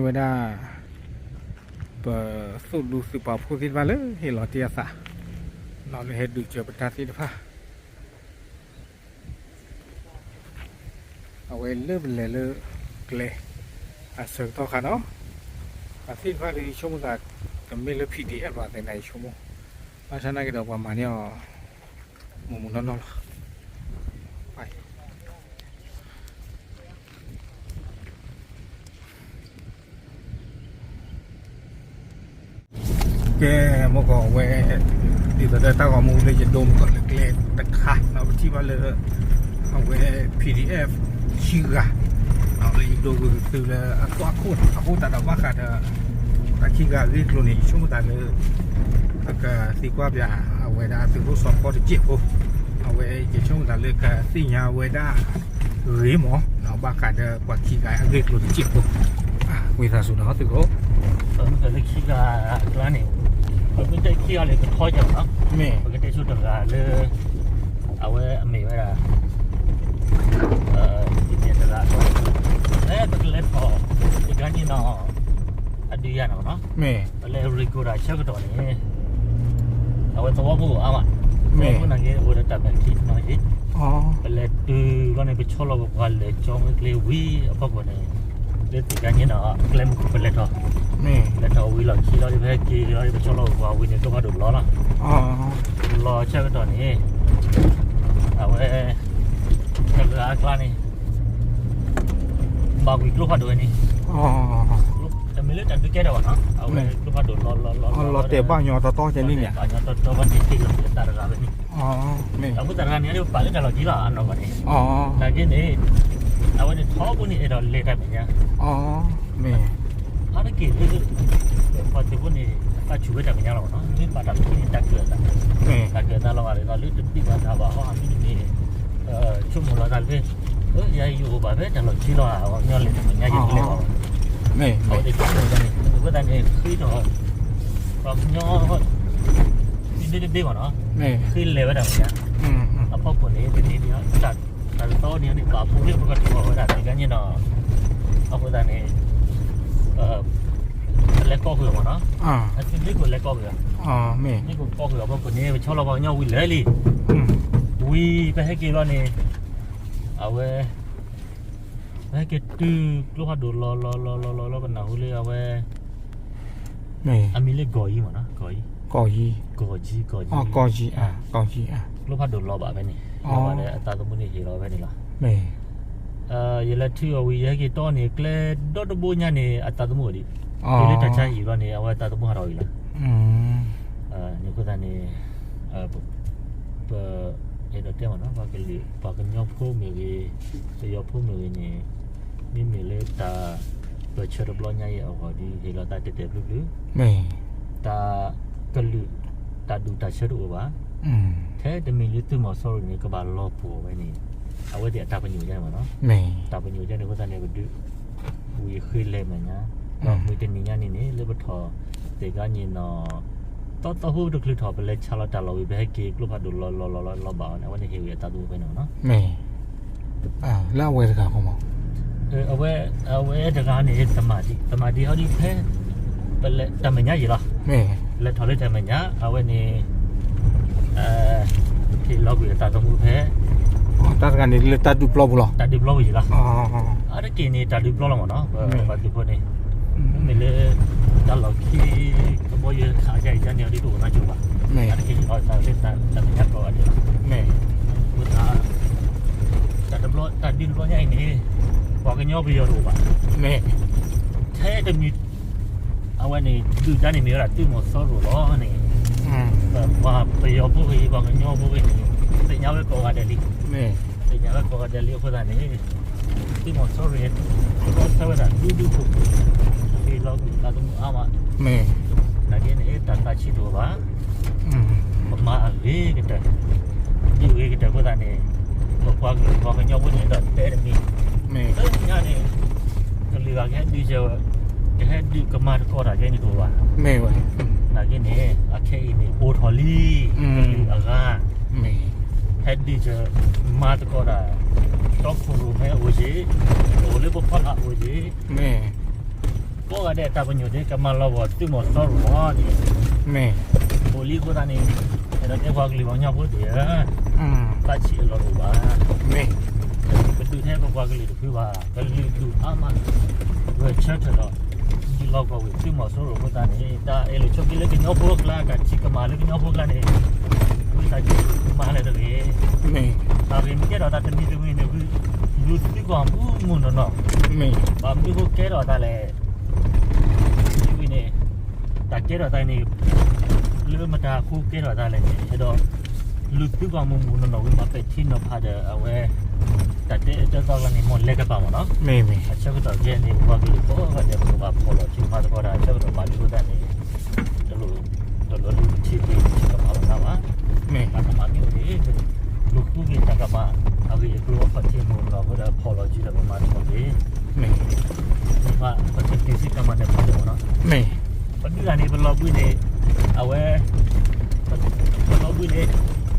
ဝဲဒၣ် ပသုးဒူသုးပာ်ဖှိၣ်သ့ၣ်တဖၣ်လၢဟ့ၣ်လီၤတ့ၢ်အသး လၢဟဲဒုးစၢၤပတၢ်သ့ၣ်တဖၣ် အဝဲလၢပလဲၤလၢကျဲ အဆၢကတီၢ်ခါနီၤ အသ့ၣ်တဖၣ်ဒီးယဆိကမိၣ်သး တမ့ၢ်လၢ PDF ဘၣ်သ့ၣ်န့ၣ် ယဆိကမိၣ် ဘၣ်ဆၣ်နာ်က့ဒီးပှၤမၤန့ၢ်အီၤ မုၢ်မုၢ်နီၢ်နီၢ်လီၤ. ကဲ မ့ၢ်ကီးဝဲ ဒ်သိးဒီးတၢ်ဂီၤမူလၢယဒိမ့ၢ်ကီးလၢကျဲတခါ ဒီးပထံၣ်ဘၣ်လၢ အဝဲ PDF ခံဂၤ လၢယဒိကသုးလၢအကွၢ်ခိၣ်အဃိသတးဒီးဘၣ်ဃးဒီး တၢ်ခံဂၤအဂ့ၢ်အကျိၤန့ၣ် ယဆိကမိၣ်သးလၢ ပကသံကွၢ်ပၠး အဝဲဒၣ်သုးခိၣ်စီၤကီၢ်တစဲးဖိ အဝဲယဆိကမိၣ်သးလၢကသ့ၣ်ညါဝဲဒၣ် ဂ့ၤမး ဘၣ်ဃးဒီးပှၤခံဂၤအဂ့ၢ်အကျိၤတစဲးဖိ ဝံသးစူၤနီၤသုးခိၣ် ပမ့ၢ်တဲလၢခံဂၤအကျါန့ၣ် ပမ့ၢ်တဲခံဂၤလၢကထီယၤနီၤ မ့ၢ် ပကတဲဆိတဂၤလၢ အဝဲအမ့ၢ်ဝဲဒၣ် တဂၤ အဲ ပကလဲၤထီၣ် တဂၤန့ၣ်နီၤ အဒုးယၤနီၤနီၤ မ့ၢ် ပလဲၤ record ဆၢကတီၢ်န့ၣ် အဝဲသဝီဖိအါမး မ့ၢ် သဝီဖိနာ်က့ အိၣ်ဒီးတၢ်မဲာ်ချံနီၤက့ ပလဲၤတုၤဘျီန့ၣ် ပဆီလီၤပပှၤလဲၤကၠီမ့ၢ်ကျဲဝံၤအဖီခိၣ်န့ၣ် လၢတဂၤန့ၣ်နီၤ ကျဲမုၢ်ခိၣ်ပလဲၤထီၣ် မ့ၢ် လဲၤထီၣ်ဝံၤလီၢ်ခံလီၤ ပဟဲက့ၤလီၤ ပဆီလီၤပပှၤဝံၤန့ၣ် ကျိဖးဒိၣ်လီၤလီၤ လီၤဆၢကတီၢ်န့ၣ် အဝဲ တဂၤအကျါန့ၣ် ဘၣ်ကွံာ်ကျိဖးဒိၣ်ဝဲန့ၣ် တမ့ၢ်လၢတၢ်ဒုးကဲထီၣ်ဘၣ်နီၤ အဝဲကျိဖးဒိၣ်လီၤလီၤလီၤလီၤ လီၤတဲာ်ဘၣ်ညီတီတီကဲန့ၣ်န့ၣ် ဘၣ်ညီတီတီဘၣ်န့ၣ် တ့ၢ်လီၤတၢ်တဂၤဝဲန့ၣ် မ့ၢ် အဃိသတးတဂၤန့ၣ် ပာ်လၢတၢ်လီၢ်ခံလီၤ အနီၢ်ကီၢ်န့ၣ် နာ်က့န့ၣ် အဝဲန့ၣ်ထီဘိန့ၣ် အဲၣ်ဒိးလဲၤတၢ်မဲာ်ညါ မ့ၢ် အါတက့ၢ်လၢ ပှၤသုးဖိန့ၣ် အသးဆူၣ်ဝဲတၢ်မဲာ်ညါလီၤနီၤ မ့ၢ်ဘၣ်တၢ်လီၢ်ခံန့ၣ် တၢ်ကၢၣ်သး တၢ်ကၢၣ်သးလီၤဘၣ်ဒ်သိးလၢတဒုးဘၣ်တၢ်ဘၣ်ဟီ အမ့ၢ်တမ့ၢ် ဆိကမိၣ်လီၤသးဖဲ ယၤယအိၣ်ဘၣ်ဖဲတၢ်လီၢ်ခံလီၤ ပှၤကညီလဲၤတၢ်မဲာ်ညါယလဲၤအီၤ အဝဲသ့ၣ်ဆိကမိၣ်န့ၣ် အဃိသတးန့ၣ် ဃ့ထီၣ် ပှၤကညီ ဒ့တဒ့ဘၣ်နီၤ ဃ့လဲၤဝဲဒၣ်မဲာ်ညါ အဖီခိၣ်န့ၣ် တနံၤန့ၣ် တၢ်တသီန့ၣ်န့ၣ် ပာ်ဖှိၣ်လၢပကထီၣ်ဝဲဒၣ်သ့ၣ်ကါန့ၣ်နီၤ အဃိသတးန့ၣ် ပလဲၤကိးဃုာ်အီၤမ့ၢ်နီၤ အသုးမ့ၢ်ကိးလဲၤကိးဃုာ်အီၤ မ့ၢ်ကိးကိးဃုာ်အီၤဖီခိၣ်န့ၣ် ပဆီလီၤပှၤကညီဝံၤလၢာ်လံ ဝံၤပဟဲက့ၤဘျီန့ၣ် အဝဲ ပဟဲက့ၤတုၤကျိဖးဒိၣ်လီၤလီၤလီၤလီၤလီၤလီၤ ပနၢ်ဟူလၢအဝဲ အမံၤလၢကီၢ်ယံမ့ၢ်နီၤ ကီၢ်ယံ ကီၢ်ယံ ကီၢ်ယံ ကီၢ်ယံ ကီၢ်ယံ ကျိဖးဒိၣ်လီၤဘၣ်ဖဲန့ၣ် လီၤဘၣ်ဒီးအသးသမူန့ၣ်ဟ့ၣ်လီၤဖဲန့ၣ်လီၤ ယလဲၤထုးအီၤဝံၤ ယဟဲက့ၤတီန့ၣ် ကျဲဒီတဘိညါန့ၣ် အသးသမူအီၤဒံး တုၤလၢတၢ်ဆါဟံၣ်ဘျီန့ၣ် အဝဲအသးသမူဟးထီၣ်ဝံၤလီၤ န့ၣ်အဃိသတးန့ၣ် ပ အဲၣ်ဒိးတဲမ့ၢ်နီၤ ပှၤကလုာ် ပှၤကညီဖိမ့ၢ်ဂ့ၤ ပယီၤဖိမ့ၢ်ဂ့ၤန့ၣ် မ့မ့ၢ်လၢတၢ်ပၢၢ်ဆၢတဘျီညါအံၤအဂီၢ်ဒီး ဟ့ၣ်လီၤသးတဲာ်တဲာ်ဖျုးဖျုး တၢ်ကလုာ် တၢ်ဒူၣ်တၢ်ဆၢတအိၣ်ဘၣ် ထဲတမံၤလၢသုးမီၤစိရိၤန့ၣ် ကဘၣ်လီၤပှီၢ်ဝဲန့ၣ် အဝဲသ့ၣ်အတၢ်ပညိၣ်ယါန့ၣ်မ့ၢ်နီၤ တၢ်ပညိၣ်ယါန့ၣ်အဃိသတးန့ၣ် ပဒုး ဝံၤဃ့လဲၤမဲာ်ညါ ဒီးမုၢ်တနံၤညါန့ၣ်န့ၣ် လၢပထီၣ်သ့ၣ်ကါန့ၣ်နီၤ သီသီဖိတချုးထီၣ် ပလဲၤဆါလီၤတၢ်လီၢ်ဝံၤ ပဟဲက့ၤကျိဖးဒိၣ်လီၤလီၤလီၤလီၤလီၤဘၣ်အီၤန့ၣ် အဝဲန့ၣ်ဟ့ၣ်ဝံၤအသးသမူဖဲန့ၣ်မ့ၢ်နီၤ လၢအဝဲတဂၤဃီမး အဝဲ အဝဲတဂၤန့ၣ် သမၣ်ဒံ သမၣ်ဒံဟီဒ်ဖဲ ပလဲၤတၢ်မဲာ်ညါယံာ်လီၤ လဲၤထီၣ်လၢတၢ်မဲာ်ညါ အဝဲန့ၣ် ဟ့ၣ်လီၤကွံာ်အသးသမူဖဲ တၢ်တဂၤန့ၣ်လၢတၢ်ဒုးပျီပူၤလီၤ တၢ်ဒုးပျီပူၤယံာ်လီၤ အါတက့ၢ်န့ၣ် တၢ်ဒုးပျီလီၤမ့ၢ်နီၤ ပှၤသုးဖိန့ၣ် မ့မ့ၢ်လၢ တၢ်လီၢ်ခံ ကဘီယူၤခးယါအံၤန့ၣ် အဒုးတအိၣ်နီတဂၤဘၣ် အါတက့ၢ်န့ၣ် အသးလၢတၢ်မဲာ်ညါကိးဂၤဒဲးလီၤ အဃိသတး တၢ်တဘျီ တၢ်ဒုးတဘျီညါအံၤန့ၣ် ပှၤကညီပယီၤတအိၣ်ဘၣ် ထဲတမံၤ အဝဲန့ၣ် ဒုၣ်ဒါန့ၣ်မ့ၢ်ဝဲဒၣ်သုးမီၤစိရိၤလီၤန့ၣ် ပှၤပယီၤဖိဂ့ၤ ပှၤကညီဖိဂ့ၤန့ၣ် သ့ၣ်ညါဝဲကိးဂၤဒဲးလံ သ့ၣ်ညါဝဲကိးဂၤဒဲးလံအဃိသတးန့ၣ် သုးမီၤစိရိၤန့ၣ် တြီဆၢဝဲဒၣ်ဒူဒူခိၣ်ခိၣ် ဟ့ၣ်လီၤကွံာ်သးသမူအါမး နာ်က့န့ၣ် တၢ်သးဆံးတအိၣ်ဘၣ် ပမၤအဂ့ၤကတၢၢ် ဒုးဂ့ၤကတၢၢ်အဃိသတးန့ၣ် ပပှၤကလုာ်ပှၤကညီဖိန့ၣ်ဒီးတဲတမံၤ လၢညါန့ၣ် ကလုာ်ဂၤကဟဲဒုးကဲ ကဟဲဒုးကမၤသကိးတၢ်ကဲန့ၣ်တအိၣ်ဘၣ် နာ်က့န့ၣ် အခဲအံၤန့ၣ် အိၣ်ထီၣ်လံ ကလုာ်အဂၤ ဟဲဒုးကမၤသကိးတၢ် တီခိၣ်ရိၣ်မဲအိၣ်က့ၤ အိၣ်လၢပဖီလာ်အိၣ်က့ၤ မ့ၢ် ကိးဂၤဒဲးတၢ်ပညိၣ်ဒ်ကမၤလီၤဂာ်သုးမီၤစိရိၤအီၤန့ၣ်, မ့ၢ်, အိၣ်လံအဃိသတးန့ၣ်, အဲၣ်ဒိးတဲပှၤကလုာ်ပှၤကညီဖိသ့ၣ်ဧၢ, သးဆံးအလီၢ်တအိၣ်ဘၣ်, မ့ၢ်, ပဒုးထဲပပှၤကလုာ်တဖုဘၣ်, ကလုာ်ဒူၣ်အါမး, ဂဲၤဆၢထၢၣ်ဒီး ဒုးလီၤကီၢ်ဝံၤသုးမီၤစိရိၤအဃိသတးန့ၣ် တၢ်အဲၣ်လိာ်ဆိးက့လၢကညီဖိအကျါ, တၢ်ထံၣ်ကမၣ်လၢကညီဖိအကျါန့ၣ်, ဝံသးစူၤမၤလၢတဂ့ၤ, မ့ၢ်, တၢ်ဂ့ၢ်မ့ၢ်ကဲထီၣ်တၢ်တမံၤတမံၤန့ၣ်, လူၤသုးကီၢ်မုၢ်မုၢ်နီၢ်နီၢ်, မ့ၢ်, ဘၣ်မနုၤဃိကဲထီၣ်တၢ်လဲၣ် ဝံၤန့ၣ်, တၢ်ကဲထီၣ်တၢ်န့ၣ်, လၢမတၤအဃိကဲထီၣ်တၢ်လဲၣ်န့ၣ်, အဲၣ်ဒိး, လူၤသုးကီၢ်မုၢ်မုၢ်နီၢ်နီၢ်ဝံၤမး ပဲာ်ထံနီၤဖးဒီးအဝဲ, တၢ်တဲအၢတဲသီအကျါန့ၣ် မ်လဲၤကပၤမ့ၢ်နီၤ, မ့ၢ်, မ့ၢ်, အဆၢကတီၢ်ခဲအံၤန့ၣ် ပပှၤကလုာ်ကိးဂၤဒဲး ပကဘၣ်ဖီၣ်လီၤစုမၤသကိးတၢ် အဆၢကတီၢ်ဘၣ်ဒုးအဃိသတးန့ၣ်, တလိၣ်, တလိၣ်လၢပထံၣ်သ့ၣ်ထံၣ်ကမၣ်လီၤတၢ်ဘၣ်, မ့ၢ်, တၢ်ကမၣ်မ့ၢ်အိၣ်န့ၣ်, လူၤဃုက့ၤတၢ်ကမၣ်, အဂ့ၢ်အကျိၤအခီၣ်ထံးမုၢ်နီၢ်နီၢ်အဃိဒီးဖီၣ်လီၤစုဒီးပမၤသကိးက့ၤ, မ့ၢ်, မ့ၢ်ဘၣ်ပထံၣ်သ့ၣ်ထံၣ်ကမၣ်န့ၣ်ဖီၣ်လီၤမ့ၢ်နီၤ, မ့ၢ်, ပဒုးတၢ်န့ၣ် ပလီၤဘှံးန့ၣ်, အဝဲ, ပလီၤဘှံးန့ၣ်,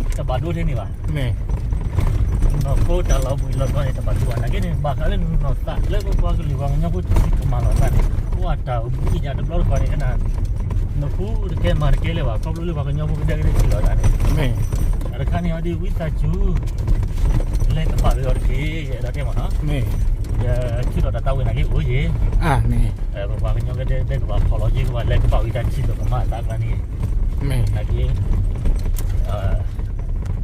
တဘၣ်ဒိထဲန့ၣ်ဘၣ်, မ့ၢ်, နီၢ်ခိတၢ်လီၤဘှံးလီၤတီၤန့ၣ် တဘၣ်ဒိဘၣ် နာ်က့န့ၣ် ဘၣ်ဃးလၢနီၢ်သးလၢပပှၤကလုာ်ပှၤကညီဖိထံၣ်ကမၣ်လီၤသးန့ၣ် ပှၤတၢ်အိၣ်ဘှံးညါတဘျီတခီၣ်န့ၣ် ကနၣ်, နီၢ်ခိတကဲမၤတကဲလၢၤဘၣ် ခီဖျိလၢပှၤကညီဖိကဒဲကဒဲထံၣ်လီၤသးန့ၣ်, မ့ၢ်, တၢ်တခါန့ၣ်အီၤဒ်ဝံသးစူၤ လဲၤကပာ်က့ၤအီၤတက့ၢ် ယအဲၣ်ဒိးတဲမ့ၢ်နီၤ, မ့ၢ်, ယထံၣ်လီၤတၢ်သးဝံၣ်နာ်က့အိၣ်ယ့ၣ်, ပပှၤကညီကဒဲကဒဲကဘၣ်ဖီၣ်လီၤက့ၤ ကဘၣ်လဲၤကပာ်ဝံၤတၢ်ထံၣ်ဒီးကမၤအသးအကျါန့ၣ်, မ့ၢ်, နာ်က့ ယ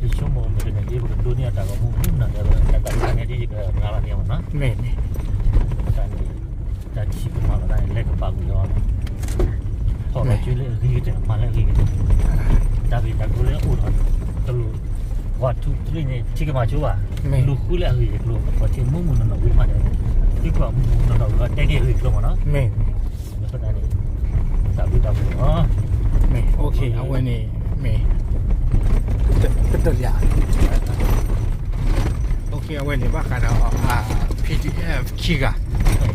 ဆိကမိၣ်မ့ၢ်တန့ၣ်က့ ပကဒိးန့ၢ်အတၢ်ဂီၤမူမုၢ်နၤဒီး တၢ်သးဝံၣ်န့ၣ်ဒ်ယကရၤလီၤန့ၣ်မ့ၢ်နီၤ, မ့ၢ်, မ့ၢ်, တၢ်န့ၣ်, တၢ်ထံၣ်ကမၣ်လီၤသးန့ၣ် လဲၤကပာ်ကွံာ်အီၤ, ဖီၣ်လီၤစုလၢအဂ့ၤကတၢၢ် မၤလၢအဂ့ၤကတၢၢ်, တၢ်ဂ့ၢ်တၢ်ကျိၤလၢအအိၣ်ထီၣ်, တလိၣ်, one two threeန့ၣ် ထံၣ်ကမၣ်ဆိဘၣ်, မ့ၢ်, လူၤဃုလၢအဂ့ၢ်အကျိၤ ပထံၣ်မုၢ်မုၢ်နီၢ်နီၢ်ဝံၤမးဒီး, သုကွၢ်မုၢ်မုၢ်နီၢ်နီၢ်ဝံၤအီၤတဲက့ၤအဂ့ၢ်အကျိၤမ့ၢ်နီၤ, မ့ၢ် အဃိသတးန့ၣ်, တၢ်ဘျုးတၢ်ဖှိၣ်လီၤ, မ့ၢ်, အဝဲန့ၣ်, မ့ၢ်, ကတၢၢ်လံ, အဝဲန့ၣ် ဘၣ်ဃးဒီး PDF ခံဂၤ,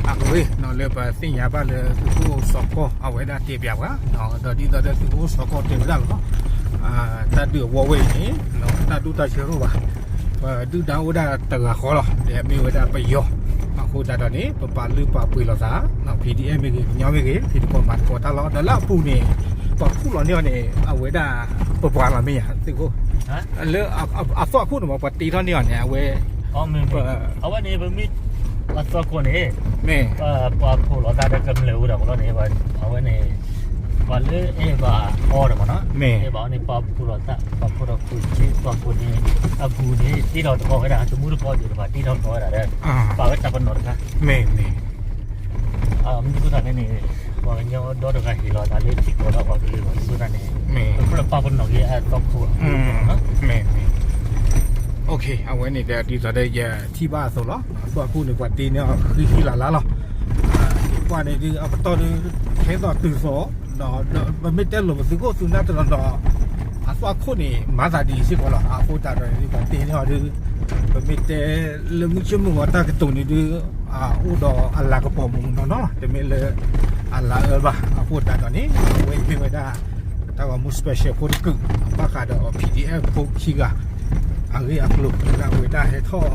အဝဲလၢပသ့ၣ်ညါဘၣ်လၢသုးခိၣ်စီၤကီၢ် အဝဲဒၣ်တဲပၠးပှၤ, ဒီးဒ်သိးဒီးသုးခိၣ်စီၤကီၢ်တဲဝဲဒၣ်လီၤ, တၢ်ဒုးအဝီဝဲအံၤန့ၣ်, တၢ်ဒိၣ်တၢ်ဆၢတအိၣ်ဘၣ်, ပဒုၣ်ဒါအိၣ်ဒၣ်တဂၤဃီလီၤ, ဒီးမ့ၢ်ဝဲဒၣ်ပယီၤ, အဃိသတးဒီးန့ၣ် ပပာ်လုၢ်ပာ်ပှ့ၤလိာ်သး, PDF မ့ၢ်ဂ့ၤ ကညီမ့ၢ်ဂ့ၤ ဖံးသကိးမၤသကိးတၢ်လီၤ, ဒီးလၢအပူၤန့ၣ်, ပှၤခူၣ်လီၤန့ၢ်အီၤန့ၣ် အဝဲဒၣ်, ပပှၤလီၤမ့ၢ်ယၤ, သုးခိၣ်, လၢအသွၣ်ခိၣ်န့ၣ်မ့ၢ် ပှၤတ့ထီၣ်န့ၢ်အီၤန့ၣ် အဝဲ, အဝဲန့ၣ် ပမ့ၢ်, အသွၣ်ခိၣ်န့ၣ်, မ့ၢ်, ပှၤဖှိၣ်လိာ်သးဒီးကမျၢၢ်ဝဲဒၣ်လီၤန့ၣ်, အဝဲန့ၣ်, ပှၤလၢအဲၣ်ဘၣ်အီၤဒီးမ့ၢ်နီၤ, အဲၣ်ဘၣ်အီၤန့ၣ် ပှၤဖှိၣ်လိာ်သး ပှၤဖှိၣ်ဒီးခိၣ်ဆ့ သွၣ်ခိၣ်န့ၣ်, အပူၤန့ၣ် တ့ထီၣ်တကီၢ်ဝဲဒၣ် တမူတကီၢ်ဒံးတဖၣ်တ့ထီၣ်တကီၢ်ဝဲဒၣ်ဒီး, ပာ်ဝဲတၢ်ပနီၣ်တခါ, မ့ၢ်, မ့ၢ်အဃိသတးန့ၣ်, ပှၤကညီဒီတဂၤဟ့ၣ်လီၤသးလၢထံကီၢ်ဒီးပှၤကလုာ်လီၤ, မ့ၢ်အဃိသတးန့ၣ်, ပကြၢးပာ်ပနီၣ်က့ၤအသွၣ်ခိၣ်, မ့ၢ်, အဝဲန့ၣ်ဒီးဒ်သိးဒီးယထံၣ်ဘၣ်အသိးလီၤ, အသွၣ်ခိၣ်န့ၣ် ပှၤတ့န့ၢ်အီၤဃံဃံလၤလၤလီၤ, ပှၤန့ၣ်ဒုးအပတီၢ်ဒုး, ခဲသိးတုၤသိး, ဒီးပမ့ၢ်တဲလိာ်ပသုးခိၣ်သုးနၢ်တနီၤနီၤ, အသွၣ်ခိၣ်န့ၣ် မၤသးဒ်အံၤစ့ၢ်ကီးလီၤ, အဃိသတးဒီးန့ၣ် ပှၤတ့န့ၢ်အီၤဒုး, ပမ့ၢ်တဲလၢမုၢ်ဆ့ၣ်မုၢ်ဂီၤတၢ်ကတိၤန့ၣ်ဒုး, အိၣ်ဒီးအလၤကပီၤမုၢ်မုၢ်နီၢ်နီၢ်လီၤ, တမ့ၢ်လၢ, အလၤအၢဘၣ်, အဃိသတးဒီးန့ၣ် အဝဲမ့ၢ်ဝဲဒၣ်, တၢ်ဂီၤမူ special ဖိတကုာ်, ဘၣ်ဃးဒီး PDF ဖိခံဂၤ, အဂ့ၢ်အကျိၤလၢအဝဲဒၣ်ဟဲထီၣ်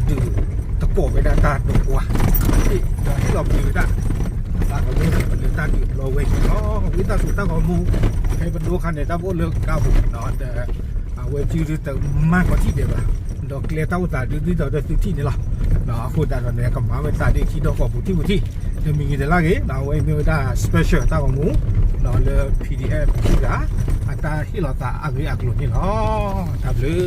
ဒုးသကိးဝဲဒၣ်တၢ်ဒိးပှၤ, ဒီးဟ့ၣ်လီၤပှ့ၤဝဲဒၣ်, အသးကမူလၢတၢ်ဒုးအဘျီဝဲအံၤန့ၣ်လီၤ, ဝံသးစူၤတၢ်ဂီၤမူ, ဖဲပဒိခါန့ၣ် တၢ်ဘၣ်အိၣ်လၢကါပူၤဒီး, အဝဲစုဒုးတမၤကီးထံၣ်ဒဲးဘၣ်, ဒီးကျဲတၢ်အိၣ်သးဒုးဒ်သိးဒီးသုထံၣ်န့ၣ်လီၤ, အဃိသတးဒီးန့ၣ် ကမၤဝဲသးဒ်ထံဒီးကီၢ်ပူၤထံပူၤထံ, တမံၤဂ့ၤတလါဂ့ၤ, အဝဲမ့ၢ်ဝဲဒၣ် special တၢ်ဂီၤမူ, လၢ PDF ခံဂၤ, အတၢ်ဟ့ၣ်လီၤသးအဂ့ၢ်အကျိၤန့ၣ်လီၤ, တၢ်ဘျုး